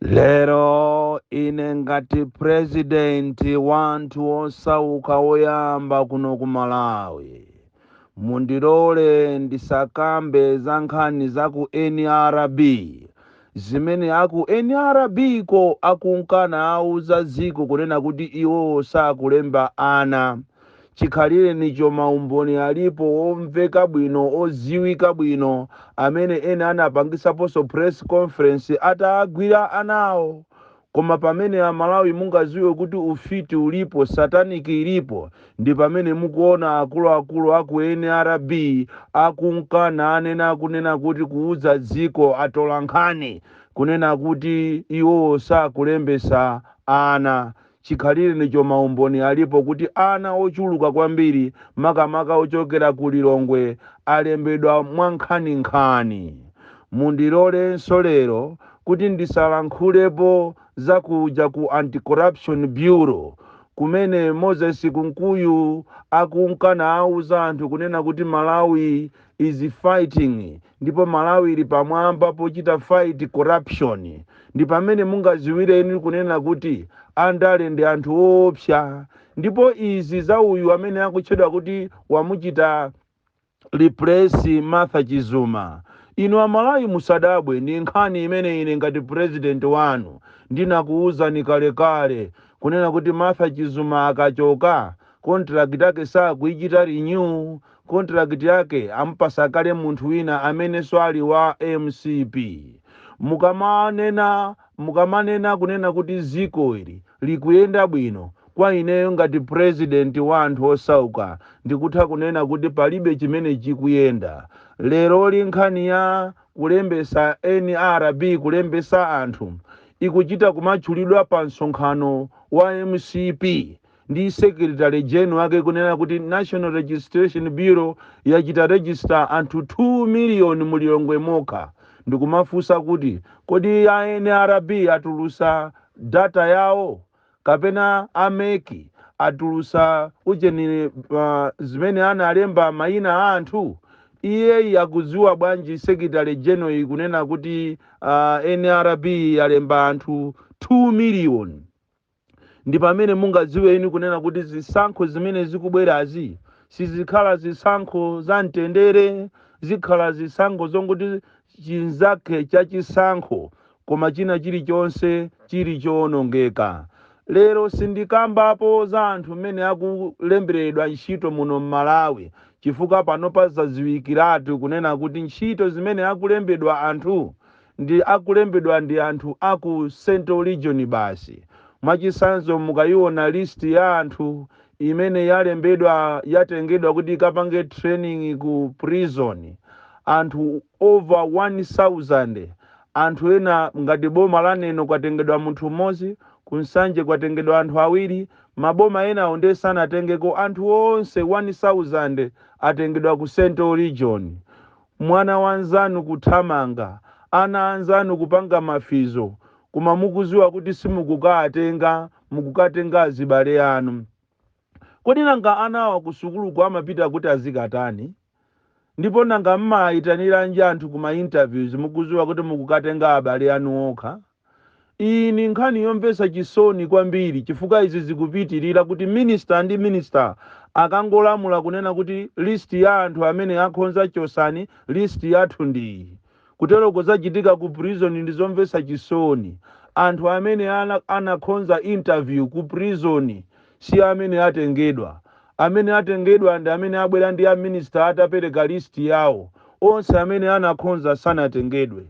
Lero ine ngati purezidenti wa anthu osauka woyamba kuno ku Malawi, mundilole ndisakambe za nkhani za ku NRB, zimene aku NRB ko akunkana auza dziko kunena kuti iwowo sakulemba ana. Chikhalirenicho maumboni alipo omveka bwino, odziwika bwino, amene ena anapangisaponso press conference atagwira anawo. Koma pamene Amalawi mungaziwe kuti ufiti ulipo, satanic ilipo, ndi pamene mukuona akuluakulu aku NRB akunkana anena, akunena kuti kuuza dziko, atola nkhani, kunena kuti iwowo sakulembesa ana. Chikhalirenicho maumboni alipo kuti ana ochuluka kwambiri, makamaka ochokera ku Lilongwe, alembedwa mwankhaninkhani. Mundilolenso lero kuti ndisalankhulepo zakuja ku Anti-Corruption Bureau, kumene Moses Kunkuyu akunkana auza anthu kunena kuti Malawi is fighting, ndipo Malawi ili pamwamba pochita fight corruption. Ndi pamene mungaziwireni kunena kuti andale ndi anthu woopsa. Ndipo izi za uyu amene akutchedwa kuti wamuchita replace Martha Chizuma, inu Amalawi musadabwe. Ndi nkhani imene ine ngati president wanu ndinakuwuzani kalekale kunena kuti Martha Chizuma akachoka, contract yake sakuichita renew, contract yake ampasa kale munthu wina amenenso ali wa MCP. Mukamanena kunena kuti ziko ili likuyenda bwino, kwa ineyo ngati president wa anthu osauka ndikutha kunena kuti palibe chimene chikuyenda. Leroli nkhani ya kulembesa NRB, kulembesa anthu, ikuchita kumatchulidwa pa msonkhano wa MCP ndi secretary general wake, kunena kuti National Registration Bureau yachita register anthu 2 million mu Lilongwe mokha. Ndikumafunsa kuti kodi a NRB atulusa data yawo, kapena a MEC atulusa ujeni zimene analemba mayina a anthu? Iyeyi akudziwa bwanji secretary general ikunena kuti NRB yalemba anthu 2 million? Ndi pamene mungadziwe inu kunena kuti zisankho zimene zikubwerazi sizikhala zisankho za mtendere, zikhala zisankho zonguti chinzake cha chisankho, koma china chilichonse chili chowonongeka. Lero sindikambapo za anthu mmene akulemberedwa ntchito muno m'Malawi, chifukwa panopa zadziwikiratu kunena kuti ntchito zimene akulembedwa anthu ndi akulembedwa ndi anthu aku Central Region basi. Mwachitsanzo, mukayiona list ya anthu imene yalembedwa, yatengedwa kuti ikapange training ku prison, anthu over 1000. Anthu ena ngati boma la Neno kwatengedwa munthu mmodzi, kuNsanje kwatengedwa anthu awiri, maboma enawo ndiye sanatengeko. Anthu onse 1000 atengedwa ku Central Region. Mwana wanzanu kuthamanga, ana anzanu kupanga mafizo, koma mukuziwa kuti simukukatenga, mukukatenga azibale anu. Kodi nanga anawa ku sukuluku amapita kuti azikatani? Ndipo nanga mmayitaniranji anthu kuma interviews mukuziwa kuti mukukatenga abale anu okha? Iyi ni nkhani yomvetsa chisoni kwambiri, chifukwa izi zikupitirira kuti minister ndi minister akangolamula kunena kuti list ya anthu amene akhonza chosani, list yathu ndiyi. Kutero kuzachitika ku prison ndi zomvetsa chisoni. Anthu amene anakhonza interview ku prison si amene atengedwa. Amene atengedwa ndi amene abwera ndi a minister atapereka list yawo. Onse amene anakhonza sanatengedwe.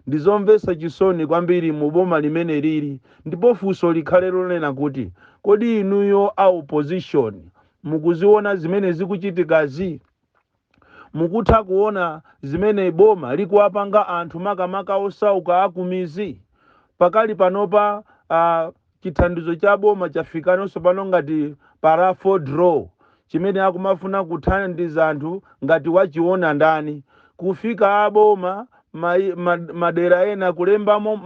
Ndizomvetsa chisoni kwambiri mu boma limene lili. Ndipo funso likhale lonena kuti kodi inuyo a opposition mukuziona zimene zikuchitikazi? Mukutha kuona zimene boma likuwapanga anthu, makamaka osauka akumizi? Pakali panopa chithandizo cha boma chafikanso pano ngati pa raffle draw, chimene akumafuna kuthandiza anthu ngati wachiona ndani. Kufika aboma madera ena kulembamo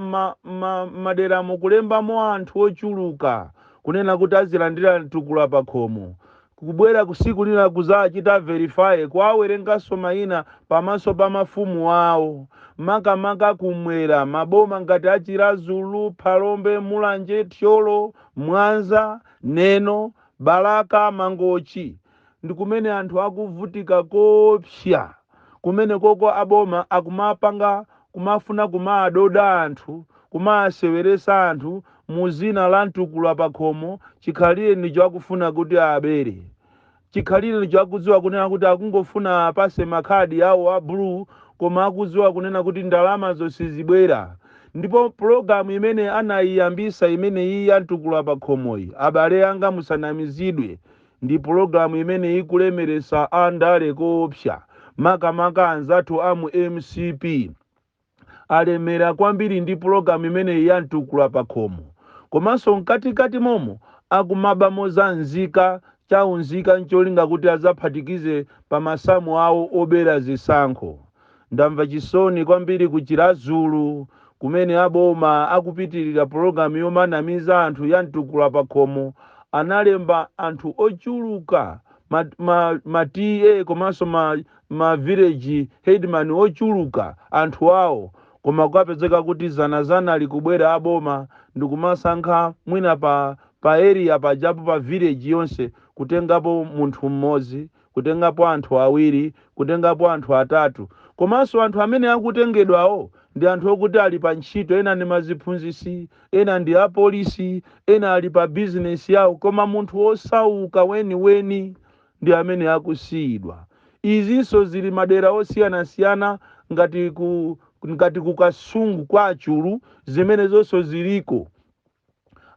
maderamo kulembamo anthu ochuluka kunena kuti azilandira mtukula pakhomo. Kubwera kusiku lina kuzachita verify, kwawerenganso mayina pamaso pa mafumu awo, makamaka kumwera, maboma ngati aChiradzulu, Phalombe, Mulanje, Thyolo, Mwanza, Neno, Balaka, Mangochi, ndi kumene anthu akuvutika kopsa. Kumene koko aboma akumapanga kumafuna kumadoda anthu, kumaseweresa anthu muzina la mtukula pakhomo. Chikhalire ndicho akufuna kuti abere. Chikhalire ndicho akudziwa kunena kuti akungofuna apase makhadi awo a blue, koma akudziwa kunena kuti ndalamazo sizibwera. Ndipo pulogalamu imene anayiyambisa imene iyi ya mtukula pakhomoyi, abale anga, musanamizidwe, ndi pulogalamu imene ikulemeresa andale koopsa. Makamaka anzathu amu MCP alemera kwambiri ndi pulogalamu imeneyi ya mtukula pakhomo. Komanso mkatikati momo akumabamo za nzika chaunzika, ncholinga kuti adzaphatikize pa masamu awo obera zisankho. Ndamva chisoni kwambiri ku Chiradzulu kumene aboma akupitirira pulogalamu yomanamiza anthu ya mtukula pakhomo. Analemba anthu ochuluka, ma TA komanso ma village headman ochuluka, anthu awo, koma kukapezeka kuti zanazana likubwera aboma ndikumasankha mwina pa area pajapo, pa village yonse, kutengapo munthu mmodzi, kutengapo anthu awiri, kutengapo anthu atatu. Komanso anthu amene akutengedwawo ndi anthu okuti ali pa ntchito, ena ndi maziphunzisi, ena ndi apolisi, ena ali pa bizinesi yawo, koma munthu wosauka weniweni ndi amene akusiyidwa. Izinso zili madera osiyanasiyana, ngati ku Kasungu kwa Achulu, zimene zonso ziliko.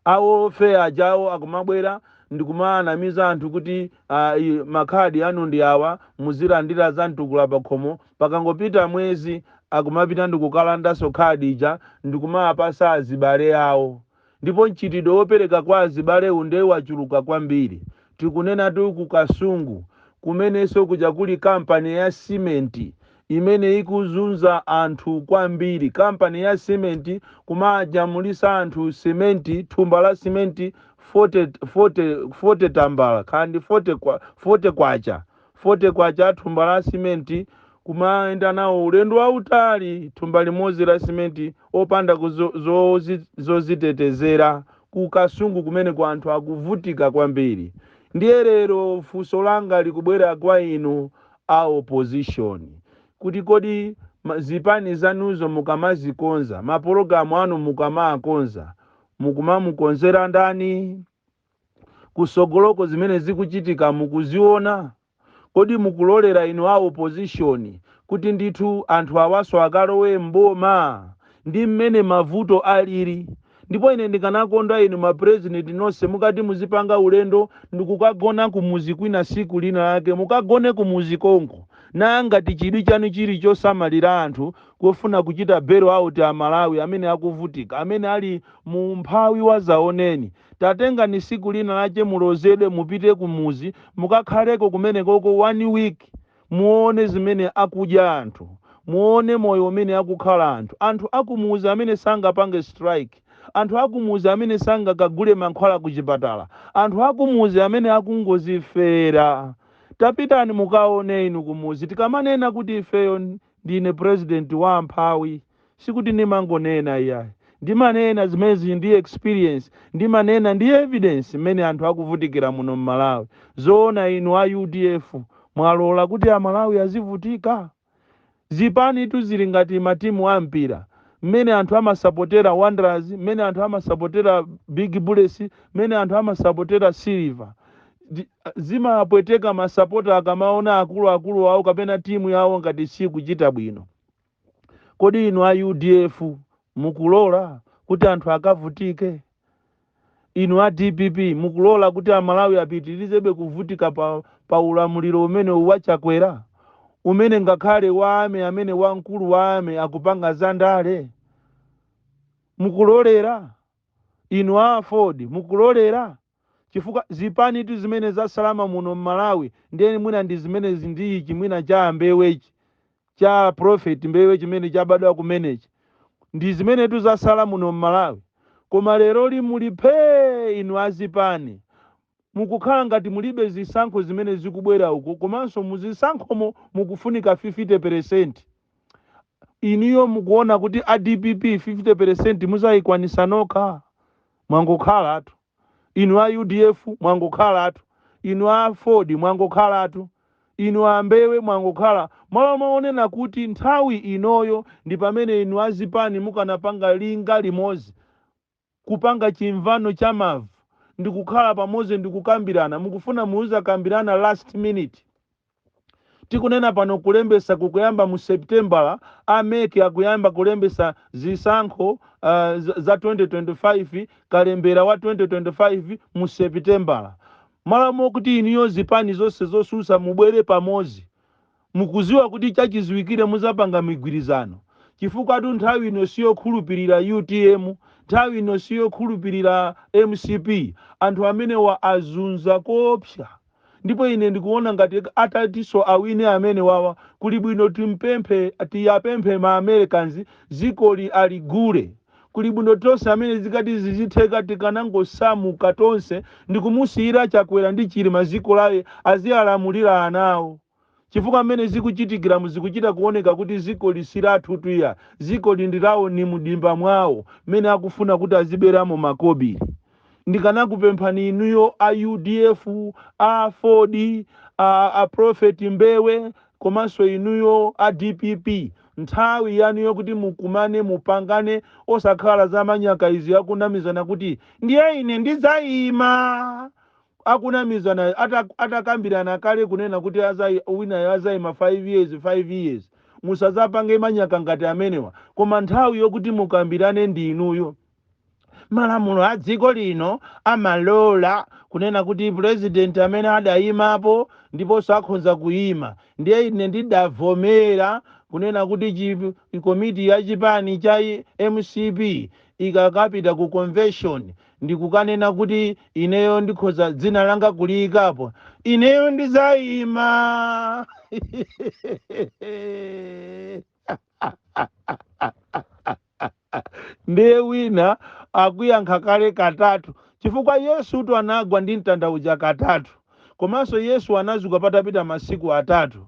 Awo fe ajawo akumabwera ndikumanamiza anthu kuti makhadi anu ndi awa, muzilandira za mtukula pakhomo. Pakangopita mwezi akumapita ndikukalandanso khadi ija ndikumapasa azibale awo. Ndipo mchitidwe wopereka kwa azibale ndiye wachuluka kwambiri. Tikunena tu ku Kasungu kumenenso kuja kuli kampani ya simenti imene ikuzunza anthu kwambiri. Kampani ya simenti kumajamulisa anthu simenti, thumba la simenti 40, 40, 40 tambala kandi 40, 40 kwacha, 40 kwacha thumba la simenti, kumayenda nawo ulendo wautali, thumba limodzi la simenti, opanda zozitetezera. Ku Kasungu kumene ku anthu akuvutika kwambiri. Ndiye lero funso langa likubwera kwa inu a opposition kuti kodi zipani zanuzo mukamazikonza, mapologalamu anu mukamakonza, mukumamukonzera ndani? Kusogoloko zimene zikuchitika mukuziona? Kodi mukulolera inu a opposition kuti ndithu anthu awaso akalowe mboma ndi mmene mavuto alili? Ndipo ine ndikanakonda inu mapresident nonse mukati muzipanga ulendo ndikukagona kumuzi kwina, siku lina lake mukagone kumuzi konko. Nangati chidwi chanu chili chosamalira anthu, kufuna kuchita bail out Amalawi amene akuvutika, amene ali mu umphawi wa zaoneni, tatengani siku lina lache mulozedwe, mupite kumuzi, mukakhaleko kumenekoko one week, muone zimene akudya anthu, muone moyo umene akukhala anthu. Anthu akumuzi amene sangapange strike, anthu akumuzi amene sangakagule mankhwala ku chipatala, anthu akumuzi amene akungozifera. Tapitani mukaone inu kumuzi. Tikamanena kuti ifeyo ndine president wa amphawi, sikuti ndimangonena iyayi. Ndimanena zimezi ndi experience, ndimanena ndi evidence mmene anthu akuvutikira muno mMalawi. Zoona inu a UDF mwalola kuti Amalawi azivutika? Zipani tu zili ngati matimu a mpira, mmene anthu amasapotera Wanderers, mmene anthu amasapotera Big Bullets, mmene anthu amasapotera Silver. Zimapweteka masapota akamaona akuluakulu awo kapena timu yawo ngati sikuchita bwino. Kodi inu a UDF mukulola kuti anthu akavutike? Inu a DPP mukulola kuti Amalawi apitirizebe kuvutika pa ulamuliro umene waChakwera, umene ngakhale wa army, amene wamkulu wa army akupanga za ndale? Mukulolera? Inu a AFORD mukulolera? Chifukwa zipani tu zimene zasalama muno mMalawi ndiye mwina ndi zimenezi, ndi ichi mwina cha Mbewechi, cha Prophet Mbewe chimene chabadwa kumenechi, ndi zimene tu zasala muno mMalawi. Koma lero limuli phee inu azipani. Mukukhala ngati mulibe zisankho zimene zikubwera uko, komanso muzisankhomo mukufunika 50%. Inuyo mukuona kuti a DPP 50% muzayikwanisa nokha? Mwangokhalatu. Inu a UDF mwangokhalatu, inu a AFORD mwangokhalatu, inu a Mbewe mwangokhala. Malo maonena kuti nthawi inoyo ndi pamene inu azipani mukanapanga linga limodzi, kupanga chimvano cha mavu ndikukhala pamodzi ndikukambirana, mukufuna muzakambirana last minute. Tikunena pano kulembesa kukuyamba mu Septembala. A MEC akuyamba kulembesa zisankho za 2025, kalembera wa 2025 mu Septembala. Malo mokuti iniyo zipani zonse zosusa mubwere pamodzi, mukuziwa kuti chachiziwikire muzapanga migwirizano, chifukwa tu nthawi ino siyokhulupirira UTM, nthawi ino siyokhulupirira MCP. Anthu amenewa azunza koopsa, ndipo ine ndikuona ngati atatinso awine amene wawa, kuli bwino timpemphe, tiyapemphe ma Americans zikoli aligule. Kuli bwino tonse amene zikati zizitheka tikanangosamuka tonse ndikumusiyira Chakwera ndi Chilima ziko laye, aziyalamulira anawo, chifukwa mmene zikuchitikira muzikuchita kuoneka kuti ziko lisilathu tuya, ziko lindilawo ni mudimba mwawo mmene akufuna kuti aziberamo makobiri. Ndikanakupemphani inuyo a UDF, a AFORD, a Prophet Mbewe, komanso inuyo a DPP, nthawi yanuyo kuti mukumane, mupangane, osakhala za manyaka izi akunamizana kuti ndiye ine ndidzayima. Akunamizana atakambirana kale kunena kuti winayo azayima 5 years, 5 years. Musazapange manyaka ngati amenewa, koma nthawi yokuti mukambirane ndi inuyo. Malamulo a dziko lino amalola kunena kuti president amene adayimapo ndiponso akhonza kuyima. Ndiye ine ndidavomera kunena kuti komiti ya chipani cha MCP ikakapita ku convention ndikukanena kuti ineyo ndikhoza dzina langa kuliyikapo, ineyo ndizayima. Ndiye wina akuyankha kale katatu, chifukwa Yesu tu anagwa ndi mtanda uja katatu, komanso Yesu anazuka patapita masiku atatu.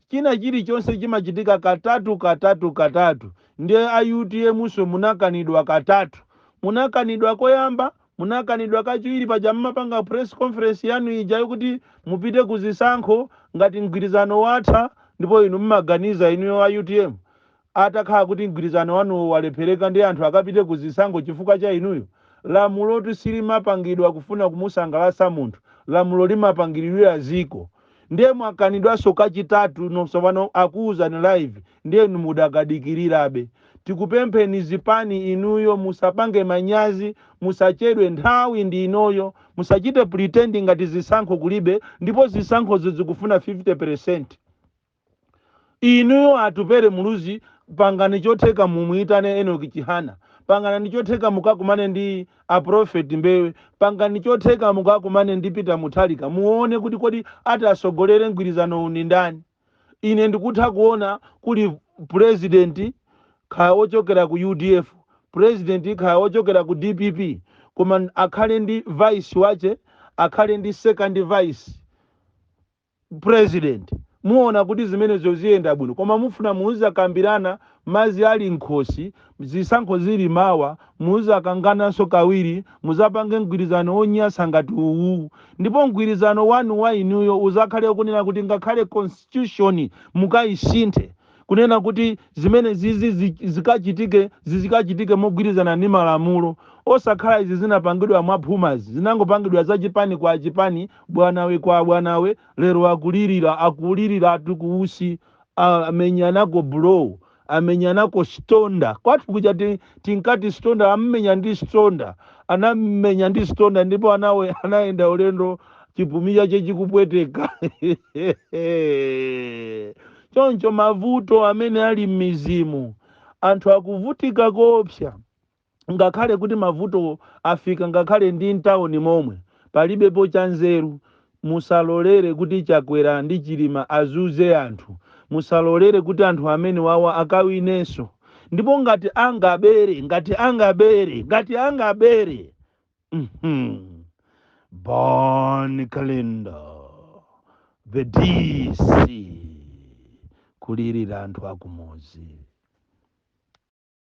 China chilichonse chimachitika katatu, katatu, katatu. Ndiye a UTM so munakanidwa katatu. Munakanidwa koyamba, munakanidwa kachiwiri paja mmapanga press conference yanu ija yokuti mupite kuzisankho ngati mgwirizano watha. Ndipo inu mmaganiza inuyo a UTM atakhala kuti mgwirizano wanu walephereka ndi anthu akapite kuzisankho chifukwa cha inuyo? Lamulotu silimapangidwa kufuna kumusangalatsa munthu, lamulo limapangiridwira ziko. Ndiye mwakanidwanso kachitatu nonsopano, akuwuzani live, ndiye inu mudakadikirirabe. Tikupempheni zipani inuyo, musapange manyazi, musachedwe, nthawi ndi inoyo. Musachite pretending ngati zisankho kulibe, ndipo zisankhozo zikufuna 50%. Inuyo Atupere Muluzi, pangani chotheka mumuyitane Enoki Chihana, pangani chotheka mukakumane ndi a Prophet Mbewe, pangani chotheka mukakumane ndi Peter Mutharika, muone kuti kodi ati asogolere mgwirizano ndi ndani. Ine ndikutha kuona kuli president kaya ochokera ku UDF, president kaya ochokera ku DPP, koma akhale ndi vice wache, akhale ndi second vice president. Muona kuti zimenezo ziyenda bwino. Koma mufuna muzakambirana mazi ali nkhosi, zisankho zili mawa, muzakangananso kawiri, muzapange mgwirizano wonyasa ngati uwu. Ndipo mgwirizano wanu wa inuyo uzakhale kunena kuti ngakhale constitution mukayisinthe kunena kuti zimene zizi zikachitike, zikachitike mogwirizana ndi malamulo, osakhala izi zinapangidwa mwaphumazi, zinangopangidwa za chipani kwa chipani, bwanawe kwa bwanawe. Lero akulirira, akulirira atukuusi, amenyanako blow, amenyanako stonda. Kwathu kuja tinkati stonda, ammenya ndi stonda, anammenya ndi stonda, ndipo anawe anaenda ulendo chipumi chache chikupweteka. Choncho mavuto amene ali m'mizimu, anthu akuvutika koopsa. Ngakhale kuti mavuto afika ngakhale ndi mtawuni momwe, palibepo chanzeru. Musalolere kuti Chakwera ndi Chilima azuze anthu, musalolere kuti anthu amene wawa akawinenso. Ndipo ngati angabere, ngati angabere, ngati angabere. Bon Kalindo, the DC, kulirira anthu akumuzi.